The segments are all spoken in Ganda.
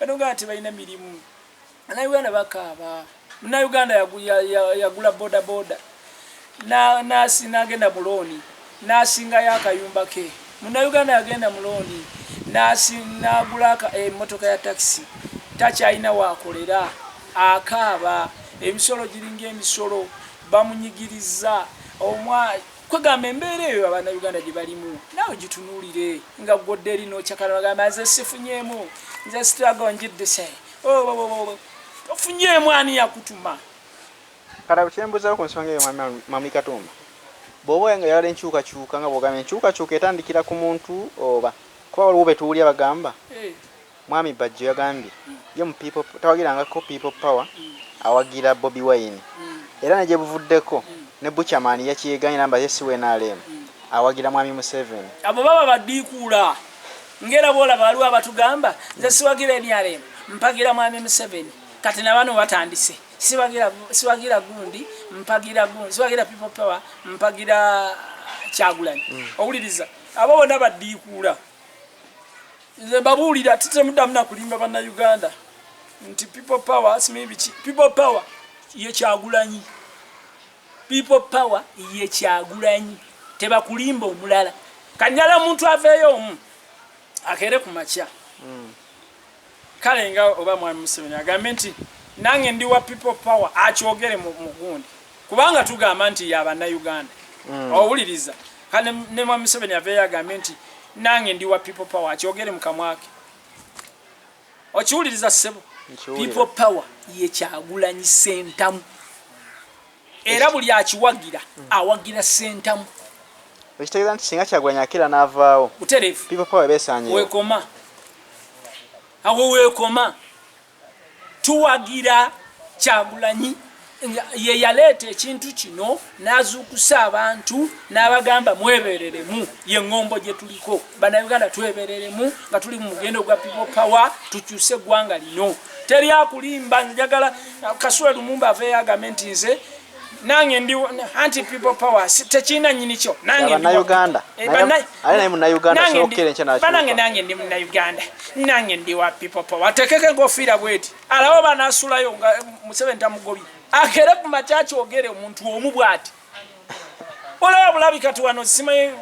Bannayuganda tebalina mirimu. Bannayuganda bakaaba. Munnayuganda yagula boda boda n'agenda mu looni n'asingayo akayumba ke. Munnayuganda yagenda mu looni n'agula emmotoka ya takisi, takyalina waakolera, akaaba. Emisolo giringa emisolo, bamunyigiriza. Kwegamba embeera eyo Abannayuganda gye balimu naawe gitunuulire nga gwodde eri n'okyakala bagamba nze sifunyeemu, nze struggle ngidduse. Ofunyeemu, ani yakutuma? Kati kyembuzaako ku nsonga eyo, Mwami Katumba, bw'oba nga oyagala enkyukakyuka, nga bw'ogambye enkyukakyuka etandikira ku muntu, oba kuba waliwo be tuwulira bagamba Mwami Bajjo yagambye ye mu people tawagirangako People Power, awagira Bobi Wine, era ne gye buvuddeko ne Buchaman yakyeganye namba ye si NRM, awagira Mwami Museveni. Abo baba badiikuula ngera bwolaba waliwo abatugamba nze siwagira NRM, mpagira Mwami Museveni. Kati nabano batandise siwagira gundi, mpagira gundi, siwagira People Power, mpagira Kyagulanyi. Owuliriza, abo bonna badiikuula. Nze mbabuulira, titemuddamu nakulimba Bannayuganda nti People Power simanyi biki. People Power ye Kyagulanyi. People Power ye Kyagulanyi, tebakulimba omulala. Kanyala omuntu aveeyo omu akeere ku makya, kale nga oba Mwami Museveni agambe nti nange ndi wa People Power, akyogere mu gundi, kubanga tugamba nti ya Bannayuganda. Owuliriza, kale ne Mwami Museveni aveeyo agambe nti nange ndi wa People Power, akyogere mu kamwake. Okiwuliriza, ssebo? People Power ye Kyagulanyi Sentamu, era buli akiwagira awagira Sentamu. Ekitegeeza nti singa Kyagulanyi akira n'avaawo, butereevu, People Power beesanyeewo. Weekoma awo, weekoma. Tuwagira Kyagulanyi, ye yaleeta ekintu kino n'azuukusa abantu n'abagamba mwebereremu. Ye ŋŋombo gye tuliko, Bannayuganda, twebereremu nga tuli mu mugendo gwa People Power, tukyuse eggwanga lino. Teri akulimba. Njagala Kasule Lumumba aveeyo agambe nti nze nange ndi anti People Power, tekirina nnyini kyo. Nange Banange, nange ndi Munnayuganda, nange ndi wa People Power. Atekeko enkofiira bweti, alaba banasulayo nga Museveni tamugobye, akere ku makya kyogere omuntu omu bwati. Olaba bulabi kati wano simanyi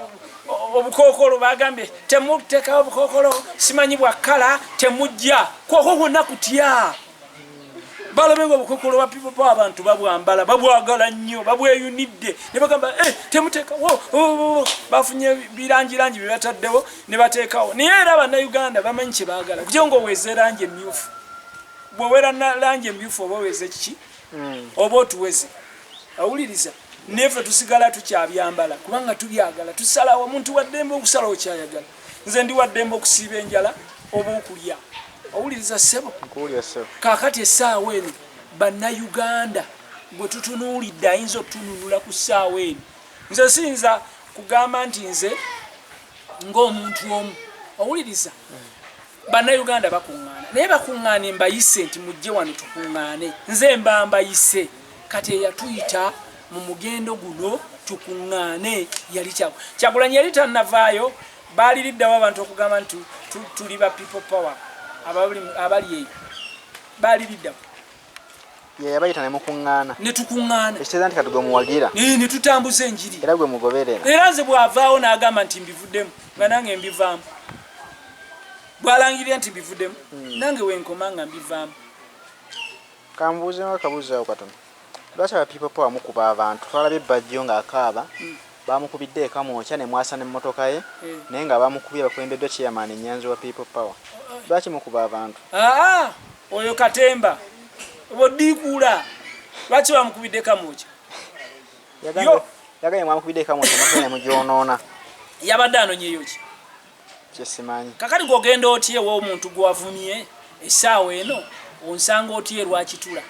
obukookolo, bagambye temuteekawo obukookolo, simanyi bwakkala, temujja kwokwo kwonna kutya. Balabe nga obukookolo bwa People Power abantu babwambala, babwagala nnyo, babweyunidde, ne bagamba eh, temuteekawo. Bafunye birangirangi bye bataddewo ne bateekawo, naye era Bannayuganda bamanyi kye baagala. Kutya nga oweeza erangi emyufu, bw'owera langi emyufu oba oweza ekiki? Oba otuweze. Awuliriza, neffe tusigala tukyabyambala kubanga tubyagala. Tusalawo, omuntu waddembe okusalawo kyayagala. Nze ndi waddembe okusiiba enjala oba okulya. Owuliriza, ssebo? Kaakati essaawa eno Bannayuganda gwe tutunuulidde ayinza otutununula ku ssaawa eno, nze siyinza kugamba nti nze ng'omuntu omu. Owuliriza, Bannayuganda bakuŋŋaana, naye bakuŋŋaane mbayise nti mujje wano tukuŋŋaane, nze mba mbayise. Kati eyatuyita mu mugendo guno tukuŋŋaane yali Kyagulanyi, yali tannavaayo. Baaliriddawo abantu okugamba nti tuli ba People Power abali eyo? Baaliriddawo? Yabayita ne mukuŋŋaana. Ne tukuŋŋaana. Ekitegeeza nti kati gwe muwagira. Ne tutambuza enjiri. Era gwe mugoberera. Era nze bw'avaawo n'agamba nti mbivuddemu, nga nange mbivaamu. Bw'alangirira nti mbivuddemu, nange wenkoma nga mbivaamu. Kambuuzeemu akabuuzo awo katono. Lwaki aba People Power mukuba abantu? Twalabye Bajjo ng'akaaba, bamukubidde ekamwokya ne mwasa n'emmotoka ye, naye nga bamukubye bakulembeddwa chairman Nyanzi wa People Power. Lwaki mukuba abantu? Aa, oyo katemba bodiikuula. Lwaki bamukubidde Kamwokya? Yagambye mwamukubidde ekamwokya, emmotoka ne mugyonoona. Yabadde anonyeyo ki? Kyesimanyi. Kakati gwogenda otya ew'omuntu gwavumye essaawa eno? Onsanga otya erwakitula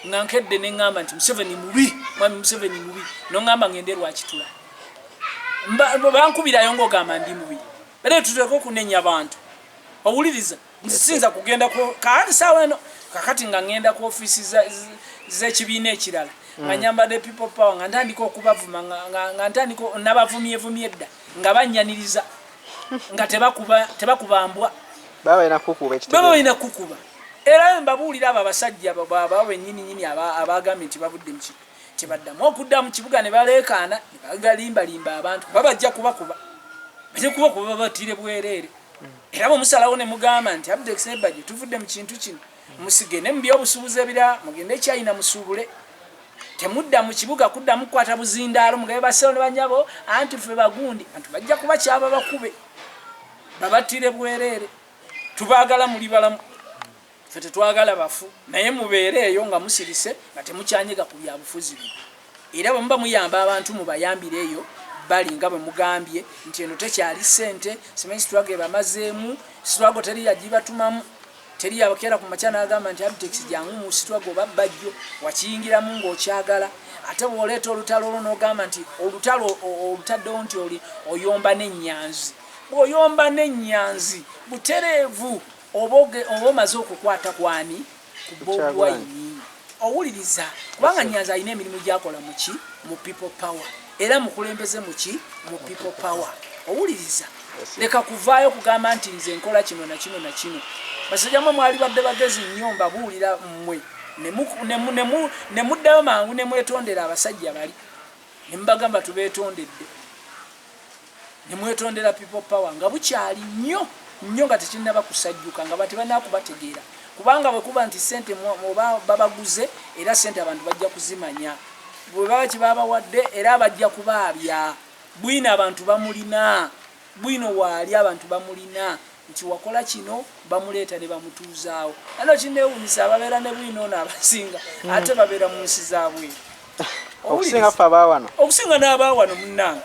nga nkedde ne ŋŋamba nti Museveni mubi, Mwami Museveni mubi, noŋŋamba ngende Rwakitula bankubirayo ng'ogamba ndi mubi? Era tuteeka okunenya abantu. Owuliriza, nti siyinza kugenda kakati saawa eno, kakati nga ŋŋenda ku ofiisi z'ekibiina ekirala nga nyambadde People Power, nga ntandika okubavuma, nga ntandika nabavumyevumye edda nga bannyaniriza nga tebakuba mbwa. Baba balina kukuba ekitegeeza. Baba balina kukuba. Era mbabuulira abo abasajja baba bennyini nnyini abagambye nti bavudde mu kibuga, tebaddamu okudda mu kibuga ne baleekaana ne bagalimbalimba abantu, kuba bajja kubakuba, bajja kubakuba babatire bwereere. Era bwe musalawo ne mugamba nti Abtex ne Bajjo tuvudde mu kintu kino, musigende mu byobusuubuzi ebirala, mugende e China musuubule, temudda mu kibuga kuddamu kukwata buzindaalo mugabe bassebo ne banyabo anti ffe bagundi, bantu bajja kubakyaba bakube babattire bwereere. Tubaagala muli balamu, ffe tetwagala bafu, naye mubeere eyo nga musirise nga temukyanyega ku byabufuzi bino. Era bwe muba muyamba abantu mubayambire eyo bali nga bwe mugambye nti eno tekyali ssente, simanyi struggle ebamazeemu, struggle teri yagibatumamu, teri yabakeera ku makya n'agamba nti Abtex jangu mu struggle oba Bajjo, wakiyingiramu ng'okyagala. Ate bw'oleeta olutalo olwo n'ogamba nti olutalo olutaddewo nti oli oyomba n'ennyanzi, bw'oyomba n'ennyanzi butereevu oba omaze okukwata kwani ku Bobi Wine. Owuliriza, kubanga Nyanzi alina emirimu gy'akola muki mu People Power, era mukulembeze muki mu People Power. Owuliriza, leka kuvaayo kugamba nti nze nkola kino na kino na kino. Basajja mwe mwali badde bagezi nnyo, mbabuulira mmwe ne muddayo mangu ne mwetondera abasajja bali ne mubagamba tubeetondedde, ne mwetondera People Power nga bukyali nnyo nnyo, nga tekinnaba kusajjuka, nga tebannakubategeera. Kubanga bwe kuba nti ssente oba babaguze, era ssente abantu bajja kuzimanya, bwe baba kyebabawadde era bajja kubaabya. Bwino abantu bamulina, bwino waali abantu bamulina nti wakola kino, bamuleeta ne bamutuuzaawo. Ano kinneewuunyisa ababeera ne bwino ono abasinga ate babeera mu nsi zaabwe okusinga ffe abaawano, okusinga n'abaawano. Munnange,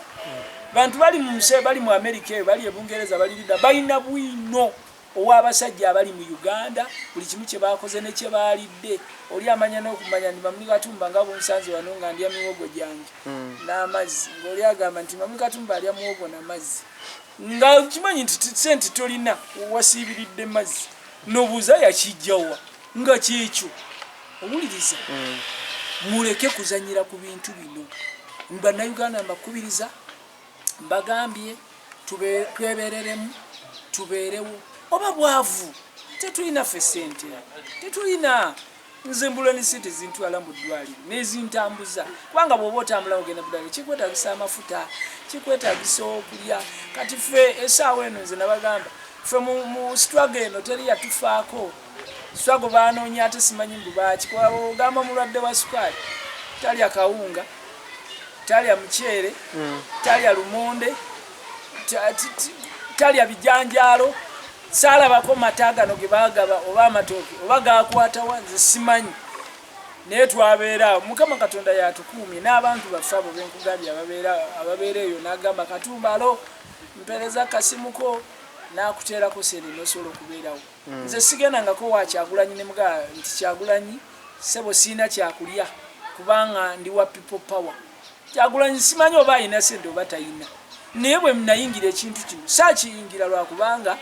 bantu bali mu nsi, bali mu Amerika eyo, bali e Bungereza, bali lidda, balina bwino ow'abasajja abali mu Uganda, buli kimu kye bakoze ne kye baalidde. Oli amanya n'okumanya nti Mamuli Katumba nga bunsanze wano nga ndya miwogo gyange n'amazzi, ng'oli agamba nti Mamuli Katumba alya muwogo n'amazzi, nga kimanyi nti sente tolina, wasiibiridde mazzi, nobuuza yakijjawa nga kyekyo. Owuliriza, muleke kuzanyira ku bintu bino. Bannayuganda mbakubiriza, mbagambye twebereremu, tubeerewo. Oba bwavu, tetulina ffe sente, tetulina. Nze mbula ne sente zintwala mu ddwaliro nezintambuza, kubanga bw'oba otambula ogenda mu ddwaliro kikwetagisa amafuta, kikwetagisa okulya. Kati ffe esaawa eno nze nabagamba ffe mu struggle eno teri yatufaako. Struggle banoonya ate simanyi mbu baaki, ogamba omulwadde wa sukaali talya kawunga, talya muceere, talya lumonde, talya bijanjaalo, saalabako mata gano ge baagaba oba amatooke oba gakwatawa, nze simanyi. Naye twabeera awo, Mukama Katonda yatukuumye n'abantu baffe abo benkugambye ababeera eyo, n'agamba Katumba alo mpeereza kasimuko, n'akuteerako sente n'osobola okubeerawo. Nze sigendangako wa Kyagulanyi ne mugaa nti Kyagulanyi ssebo siina kyakulya kubanga ndi wa People Power. Kyagulanyi simanyi oba alina sente oba tayina, naye bwe nayingira ekintu kino saakiyingira lwakubanga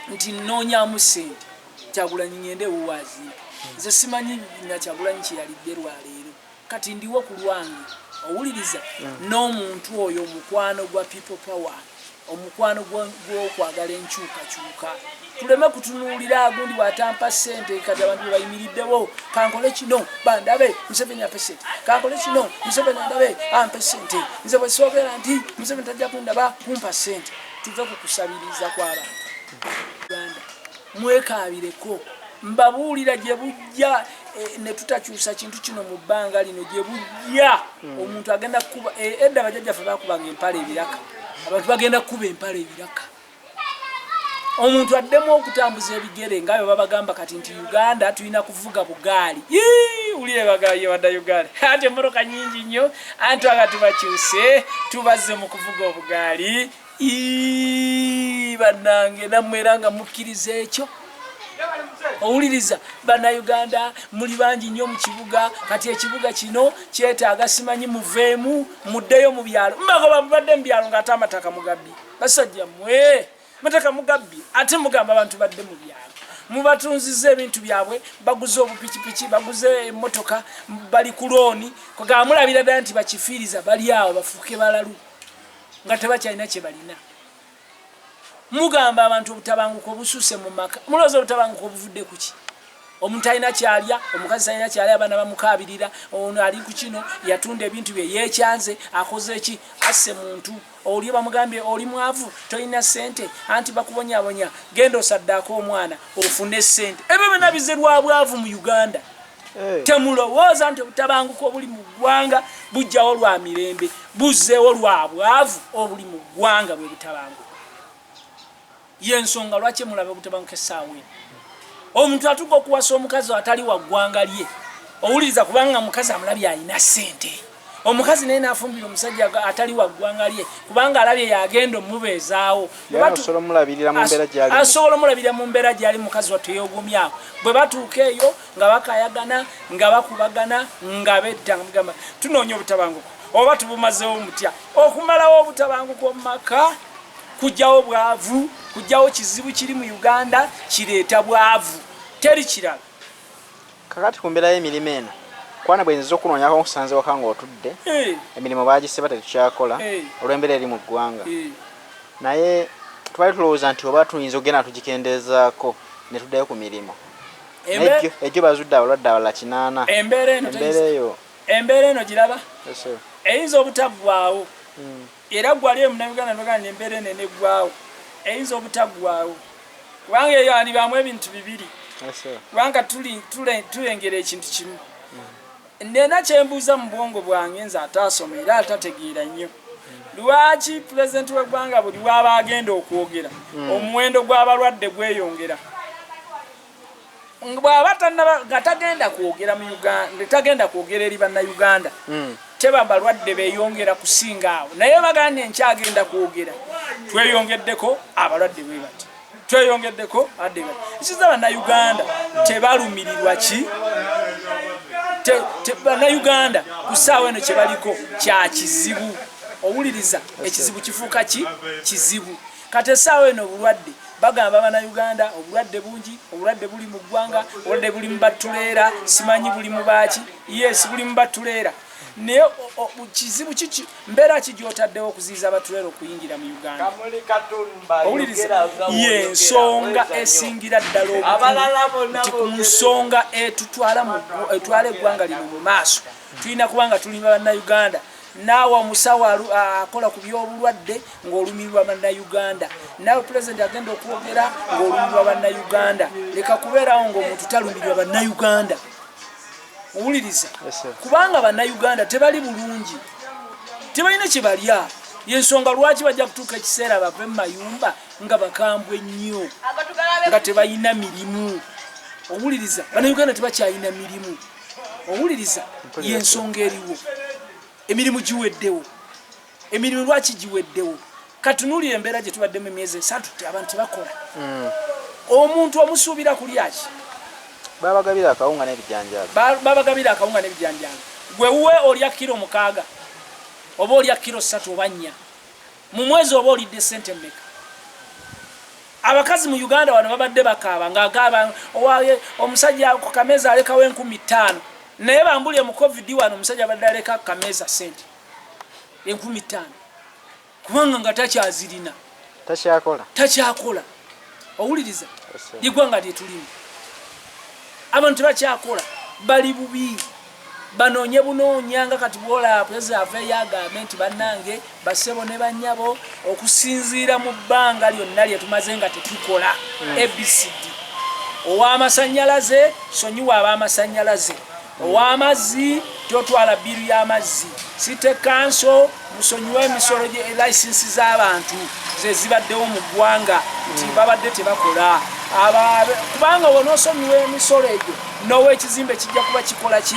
nti nnoonyamu sente. Kyagulanyi ngende ewuwe azimpe, nze simanyi na Kyagulanyi kyeyalidde lwaleero, kati ndiwo ku lwange. Owuliriza, n'omuntu oyo omukwano gwa People Power, omukwano gw'okwagala enkyukakyuka, tuleme kutunuulira agundi bw'atampa ssente. Kati abantu bwe bayimiriddewo, kankole kino bandabe, Museveni ampe ssente, kankole kino Museveni andabe ampe ssente, nze bwe soogera nti Museveni tajja kundaba kumpa ssente. Tuve ku kusabiriza kw'abantu. Uganda mwekaabireko, mbabuulira gye bujja ne tutakyusa kintu kino mu bbanga lino gye bujja. Omuntu agenda kukuba, edda bajjajjaffe bakubanga empala ebiraka, abantu bagenda kukuba empala ebiraka, omuntu addemu okutambuza ebigere nga bwe babagamba kati nti Uganda tulina kuvuga bugaali. Wulire bagambye badda Uganda anti emmotoka nyingi nnyo, anti aga tubakyuse tubazze mu kuvuga obugaali. Bannange, nammwe era nga mukkiriza ekyo. Owuliriza, Bannayuganda muli bangi nnyo mu kibuga, kati ekibuga kino kyetaaga simanyi muveemu muddeyo mu byalo. Mbagoba mubadde mu byalo ng'ate amataka mugabbi. Basajja mmwe, amataka mugabbi, ate mugamba abantu badde mu byalo. Mubatunziza ebintu byabwe, baguze obupikipiki, baguze emmotoka, bali ku looni, kwegamba mulabira ddala nti bakifiiriza, bali awo bafuuke balalu nga tebakyalina kye balina. Mugamba abantu obutabanguko obususse mu maka. Mulowooza obutabanguko obuvudde ku ki? Omuntu alina kyalya, omukazi talina kyalya, abaana bamukaabirira, ono ali ku kino, yatunda ebintu bye, yeekyanze, akoze ki, asse muntu. Oli bamugambye oli mwavu, tolina ssente, anti bakubonyabonya, genda osaddaake omwana ofune ssente. Ebyo byonna bizze lwa bwavu mu Uganda. Eh. Temulowooza nti obutabanguko obuli mu ggwanga bujjawo lwa mirembe, buzzeewo lwa bwavu obuli mu ggwanga bwe butabanguko. Yensonga lwaki mulaba obutabanguko essaawa eno. Omuntu atuuka okuwasa omukazi atali wa ggwanga lye, owuliriza, kubanga mukazi amulabye alina ssente. Omukazi naye n'afumbira omusajja atali wa ggwanga lye kubanga alabye yagenda omubeezaawo. Asobola omulabirira mu mbeera gy'ali, mukazi wattu eyogumyawo. Bwe batuuka eyo nga bakayagana, nga bakubagana, nga betta, nga mugamba tunoonya obutabanguko oba tubumazeewo mutya? Okumalawo obutabanguko mu maka kujjawo bwavu, kujjawo kizibu kiri mu Uganda kireeta bwavu, teri kirala. Kakati ku mbeera y'emirimu eno, kwana bwe nziza okunoonyako nkusanze waka ng'otudde, emirimu baagisiba tetukyakola olw'embeera eri mu ggwanga. Naye tubadde tulowooza nti oba tuyinza okugenda tugikendeezaako ne tuddayo ku mirimu. Naye ejjo bazudde abalwadde abalala 8. Embeera eyo. Embeera eno giraba eyinza obutaggwaawo. Era ggwe ali eyo Munnayuganda n'ogamba nti embeera eno eneggwaawo, eyinza obutaggwaawo. Kubanga eyo andibaamu ebintu bibiri. Kubanga tulengera ekintu kimu. Nina kye mbuuza mu bwongo bwange nze ataasoma era atategeera nnyo. Lwaki pulezidenti w'eggwanga buli w'aba agenda okwogera omuwendo gw'abalwadde gweyongera? Bw'aba tannaba nga tagenda kwogera mu Uganda, tagenda kwogera eri Bannayuganda, teba balwadde beeyongera kusinga awo. Naye bagambye nkyagenda kwogera, tweyongeddeko abalwadde bwe bati, tweyongeddeko abalwadde bwe bati. Ekiza Bannayuganda tebalumirirwa ki? Bannayuganda ku ssaawa eno kye baliko kya kizibu. Owuliriza, ekizibu kifuuka ki? Kizibu. Kati essaawa eno obulwadde bagamba Bannayuganda obulwadde bungi, obulwadde buli mu ggwanga, obulwadde buli mu batuleera, simanyi buli mu baaki. Yes, buli mu batuleera. Naye kizibu kiki, mbeera ki gy'otaddewo okuziyiza abatuleera okuyingira mu Uganda? Owuliriza, y'ensonga esingira ddala obukulu nti ku nsonga etutwala etwala eggwanga lino mu maaso, tulina kubanga tuli Bannayuganda. Naawe omusawo akola ku by'obulwadde ng'olumirirwa Bannayuganda, naawe pulezidenti agenda okwogera ng'olumirirwa Bannayuganda, leka kubeerawo ng'omuntu talumirirwa Bannayuganda. Owuliriza, kubanga Bannayuganda tebali bulungi, tebalina kye balya. Yensonga lwaki bajja kutuuka ekiseera bave mu mayumba nga bakambwe nnyo, nga tebalina mirimu. Owuliriza, Bannayuganda tebakyalina mirimu. Owuliriza, yensonga eriwo. Emirimu giweddewo. Emirimu lwaki giweddewo? Katunuulire embeera gye tubaddemu emyezi 3, abantu tebakola. Omuntu omusuubira kulya ki? Babagabira akawunga n'ebijanjaalo. Babagabira akawunga n'ebijanjaalo. Gwe wuwe olya kiro 6 oba olya kiro 3 oba 4 mu mwezi, oba olidde ssente mmeka? Abakazi mu Uganda wano babadde bakaaba ng'agaaba omusajja ku kameeza alekawo 5,000, naye bambulye mu COVID wano omusajja abadde aleka ku kameeza ssente 5,000 kubanga nga takyazirina, takyakola, takyakola. Owuliriza, liggwanga lye tulimu, abantu tebakyakola, bali bubi, banoonye bunoonya. Nga kati bwolaba pulezidenti aveeyo agambe nti bannange bassebo ne bannyabo, okusinziira mu bbanga lyonna lye tumaze nga tetukola, ABCD, ow'amasannyalaze sonyiwa ab'amasannyalaze, ow'amazzi totwala bbiiru y'amazzi, city council musonyiwe emisolo license z'abantu ze zibaddewo mu ggwanga nti babadde tebakola. Kubanga w'onoosonyiwa emisolo egyo n'ow'ekizimbe kijja kuba kikola ki?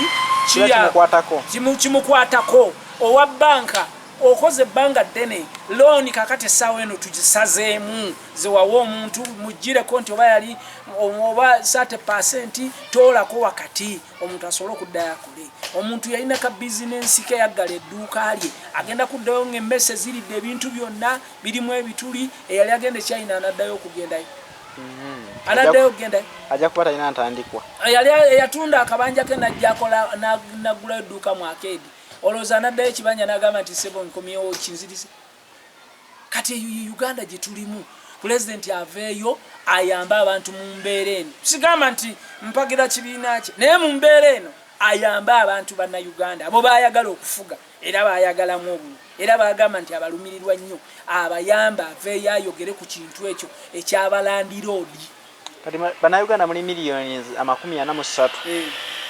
Kimukwatako. Owa bbanka okoze ebbanga ddene looni, kakati essaawa eno tugisazeemu zewawa omuntu mugireko nti oba yali oba 30% toolako wakati omuntu asobole okuddayo akole. Omuntu yalina ka bizinensi ke, yaggala edduuka lye, agenda kuddayo ng'emmese ziridde ebintu byonna birimu ebituli. Eyali agenda e China anaddayo okugendayo, anaddayo okugendayo, ajja kuba talina ntandikwa. Yali eyatunda akabanja ke najja akola naggulayo edduuka mu arcade, olowooza anaddayo ekibanja n'agamba nti ssebo nkomyewo kinzirize? Kati eyo ye Uganda gye tulimu. Pulezidenti aveeyo ayambe abantu mu mbeera eno. Sigamba nti mpagira kibiina kye, naye mu mbeera eno ayambe abantu Bannayuganda abo baayagala okufuga era baayagalamu obululu era baagamba nti abalumirirwa nnyo, abayambe aveeyo ayogere ku kintu ekyo ekyabalandiroodi. Kati Bannayuganda muli miliyoni 43,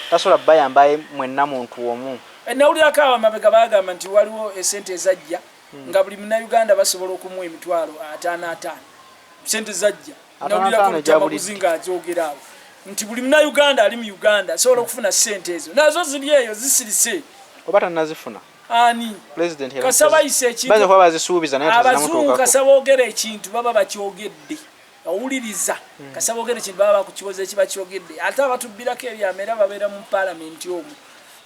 tasobola bayamba mwenna muntu omu. Nawulirako awo amabega bagamba nti waliwo esente ezajja nga buli Munnayuganda basobola okumuwa 550 5. Sente zajja. Nawulirako Lutamaguzi ng'agyogera awo nti buli Munnayuganda ali mu Uganda asobola okufuna sente ezo, nazo ziri eyo zisirise. Oba tannazifuna? Ani? President Kasaba ayise ekintu. Bayinza kuba bazisuubiza naye Abazungu kasaba boogera ekintu baba bakyogedde. Owuliriza. Kasaba boogera ekintu baba bakukiwoza ekiba kyogedde. Ate abatubbirako ebyama era babeera mu paalamenti omwo.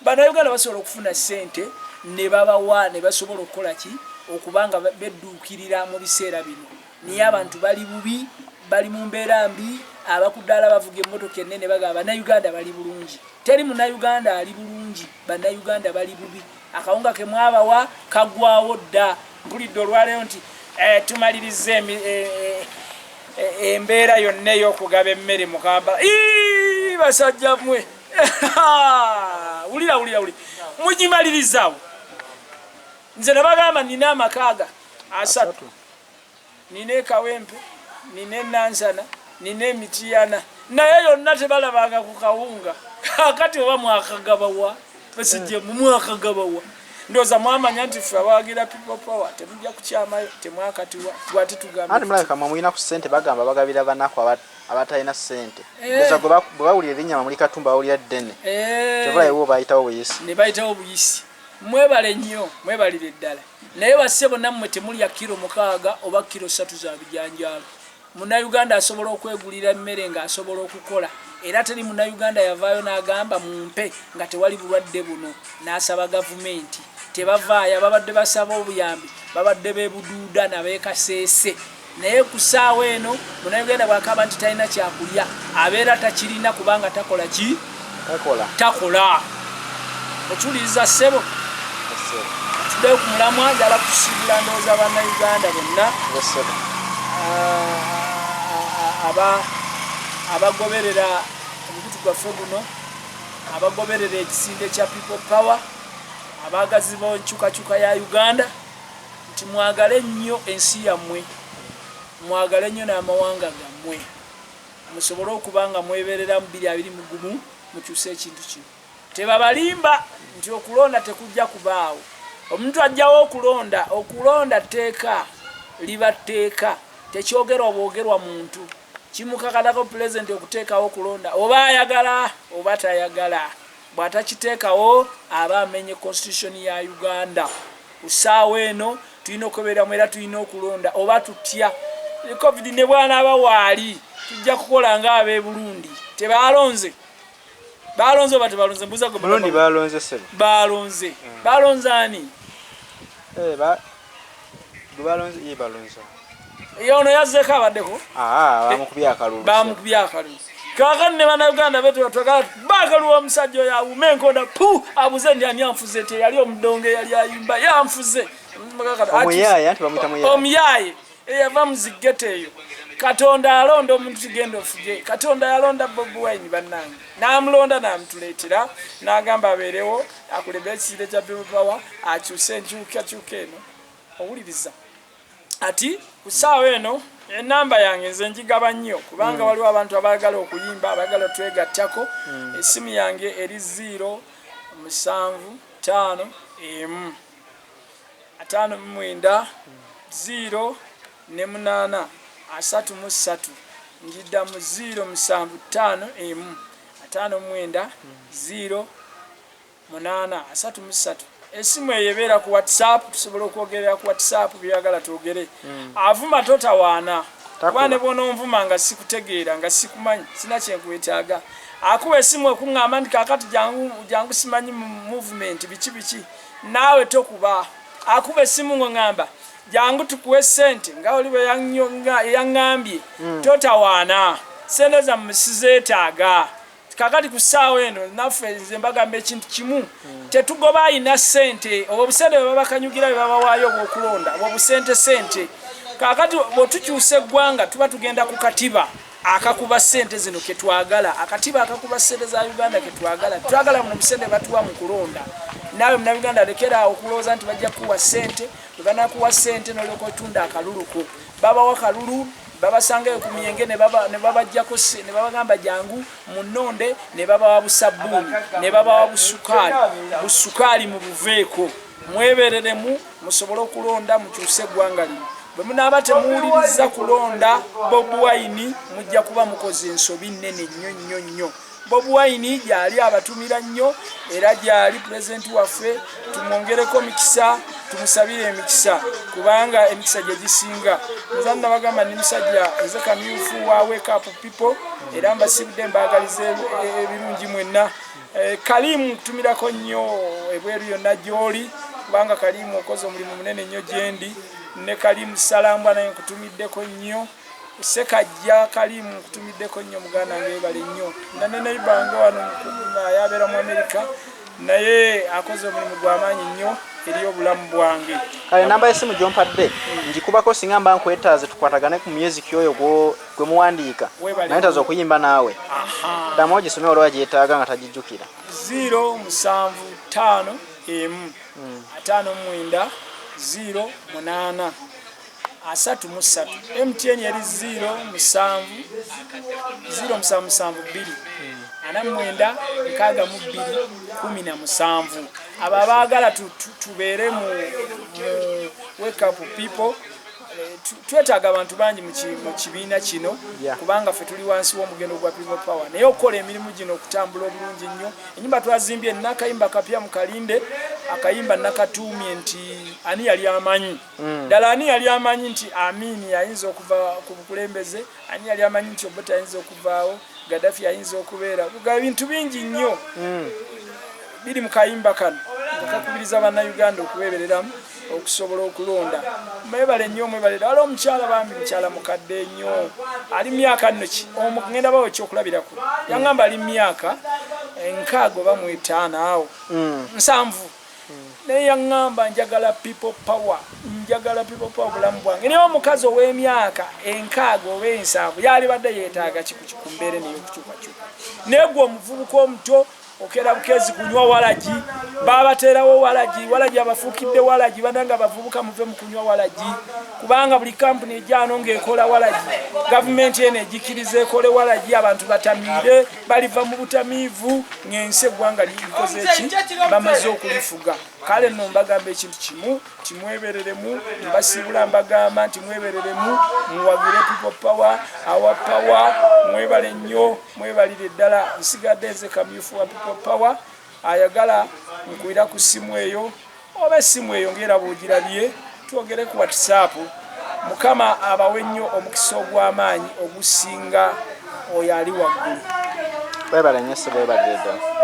Bannayuganda basobola okufuna ssente ne babawa ne basobola okukola ki? Okuba nga bedduukirira mu biseera bino. Naye abantu bali bubi, bali mu mbeera mbi, abakudaala bavuga emmotoka ennene bagamba Bannayuganda bali bulungi. Teri Munnayuganda ali bulungi, Bannayuganda bali bubi. Akawunga ke mwabawa kaggwawo dda. Mpulidde olwaleero nti tumalirizza embeera yonna ey'okugaba emmere mu Kampala. Ii, basajja mmwe! Wulira, wulira, wulira. Mugimalirizaawo. Nze nabagamba nina amakaaga 3. Nina e Kawempe, nina e Nansana, nina e Mityana, naye yonna tebalabanga ku kawunga. Kaakati oba mwakagabawa? Basajja mmwe mwakagabawa? Ndowooza mwamanya nti ffe abawagira People Power temujja kukyamayo, temwakatuwa, gwe ate tugambe Anti mulabika tutya? mwe mulina ku ssente, bagamba bagabira banaku abatalina ssente. Ndowooza bwe bawulira erinnya Mamuli Katumba bawulira ddene. Kyova olaba bo bayitawo buyisi. Ne bayitawo buyisi. Mwebale nnyo, mwebalire ddala. Naye bassebo nammwe temulya kilo 6 oba kilo 3 za bijanjaalo. Munnayuganda asobola okwegulira emmere ng'asobola okukola era teri Munnayuganda yavaayo n'agamba mumpe nga tewali bulwadde buno n'asaba gavumenti. Tebavaayo, ababadde basaba obuyambi babadde b'e Buduuda na b'e Kasese naye ku ssaawa eno Munnayuganda bw'akaaba nti talina kyakulya abeera takirina kubanga takola ki? Takola. Okiwuliriza ssebo? Tuddeyo ku mulamwa, njagala kusiibula ndowooza Bannayuganda bonna abagoberera omukutu gwaffe guno, abagoberera ekisinde kya People Power, abaagazi b'enkyukakyuka ya Uganda, nti mwagale nnyo ensi yammwe, mwagale nnyo n'amawanga gammwe, musobole okuba nga mwebeereramu 2021 mukyuse ekintu kino. Tebabalimba nti okulonda tekujja kubaawo. Omuntu ajjawo okulonda, okulonda tteeka, liba tteeka, tekyogerwa bwogerwa muntu. Kimukakatako Pulezidenti okuteekawo okulonda oba ayagala oba tayagala. Bw'atakiteekawo aba amenye Constitution ya Uganda. Ku ssaawa eno tulina okwebeeramu era tulina okulonda oba tutya. Covid ne bw'anaaba waali tujja kukola ng'ab'e Burundi. Tebaalonze? Balonze oba tebalonze? Mbuuza gwe. Burundi balonze ssebo. Balonze. Balonze ani? Gwe balonze ye balonze. Ye ono yazzeeko abaddeko? Bamukubye akalulu. Bamukubye akalulu. Kaakati ne Bannayuganda betu batwagala baakalulu omusajja oyo awume enkonda pu abuze nti ani anfuze nti eyali omudongo eyali ayimba yanfuze. Omuyaaye anti bamuyita muyaaye. Omuyaaye eyava mu ziggeto eyo. Katonda alonda omuntu kigenda ofuge. Katonda yalonda Bobi Wine bannange. N'amulonda n'amutuleetera n'agamba abeerewo akulembere ekisinde kya People Power akyuse enkyukakyuka eno. Owuliriza. Ati ku ssaawa eno enamba yange nze njigaba nnyo kubanga waliwo abantu abaagala okuyimba, abaagala otwegattako. Essimu yange eri 0 7 5 1 59 0 ne 8 33. Njiddamu 0 7 5 1 59 0 8 33. Esimu eyo ebeera ku WhatsApp, tusobola okwogerera ku WhatsApp byeyagala twogere. Avuma totawaana, kuba ne bw'ononvuma nga sikutegeera, nga sikumanyi, sina kye nkwetaaga. Akuba esimu okuŋŋamba nti kaakati jangu, jangu simanyi mu movement biki biki, naawe tokuba. Akuba esimu ng'oŋŋamba jangu tukuwe ssente nga oli bwe yaŋŋambye, totawaana, ssente zammwe sizeetaaga. Kakati ku ssaawa eno naffe nze mbagamba ekintu kimu, tetugoba alina ssente, obwo obusente bwe babakanyugira bwe babawaayo obw'okulonda, obwo busente sente. Kaakati bwetukyusa eggwanga tuba tugenda ku katiba akakuba ssente zino ketwagala, akatiba akakuba ssente za Uganda ketwagala. Twagala muno musente batuwa mu kulonda. Naawe Munnayuganda lekera awo okulowooza nti bajja kukuwa ssente. Bwe banakuwa ssente n'olyoka otunda akaluluko. Babawa kalulu, babasangayo ku myenge ne babajjako ne babagamba jangu munonde, ne babawa busabbuuni, ne babawa busukaali. Busukaali mubuveeko, mwebereremu musobole okulonda mukyuse eggwanga lino. Bwe munaaba temuwuliriza kulonda Bobi Wine mujja kuba mukoze ensobi nnene nnyo nnyo nnyo. Bobi Wine gyali abatumira nnyo era gyali pulezidenti waffe, tumwongereko mikisa, tumusabire emikisa kubanga emikisa gye gisinga. Nze nabagamba ndi musajja nze kamyufu wa Wake Up People era mbasibudde mbaagaliza ebirungi mwenna. Kalimu nkutumirako nnyo ebweru yonna gy'oli kubanga Kalimu okoze omulimu munene nnyo gyendi. Ne Kalimu Salambwa naye nkutumiddeko nnyo. Sekajja Kalimu nkutumiddeko nnyo muganda wange, webale nnyo. Nane neighbor wange wano yabeera mu Amerika naye akoze omulimu gw'amaanyi nnyo eri obulamu bwange. Kale namba y'essimu gy'ompadde ngikubako singa mba nkwetaaze tukwatagane ku music oyo gwe muwandiika, naye ntaza okuyimba naawe. Ddamu ogisome olwa gyetaaga nga tagijjukira. 0 7 5 1 59 0 8 33. MTN yali 0 7 0 7 7 2 49 62 17. Abo abaagala tubeere mu Wake Up People, twetaaga abantu bangi mu kibiina kino kubanga ffe tuli wansi w'omugendo gwa People Power, naye okukola emirimu gino okutambula obulungi nnyo. Enyimba twazimbye nakayimba kapya mu kalinde, akayimba nakatuumye nti ani yali amanyi. Ddala ani yali amanyi nti Amini ayinza okuva ku bukulembeze? Ani yali amanyi nti Obote ayinza okuvaawo? Gaddafi ayinza okubeera? Ebintu bingi nnyo biri mu kayimba kano nga kakubiriza Bannayuganda okubebereramu okusobola okulonda. Mwebale nnyo, mwebale. Waliwo omukyala bambi, mukyala mukadde nnyo, ali myaka nno ki, ngenda bawo ekyokulabirako. Yangamba ali myaka 60 oba 50 awo, 70, naye yaŋŋamba njagala People Power, njagala People Power obulamu bwange. Naye omukazi ow'emyaka 60 oba 70 yalibadde yeetaaga ku mbeera eno ey'okukyukakyuka? Naye gwe omuvubuka omuto okera bukezi kunywa walagi, babateerawo walagi, walagi abafuukidde walagi. Banange abavubuka muve mu kunywa walagi, kubanga buli kampuni ejjano ng'ekola walagi, gavumenti eno egikiriza ekole walagi, abantu batamiire, baliva mu butamiivu ng'ensi eggwanga likoze ki, bamaze okulifuga. Kale nno mbagamba ekintu kimu nti mwebereremu, mbasiibula mbagamba nti mwebereremu, muwagire People Power, our power. Mwebale nnyo, mwebalire ddala. Nsigadde nze kamyufu wa People Power. Ayagala nkwira ku ssimu eyo oba essimu eyo ngaera bwogirabye, twogere ku WhatsApp. Mukama abawe nnyo omukisa ogw'amaanyi ogusinga oyo ali waggulu. Webale nnyo ssebo, webalire ddala.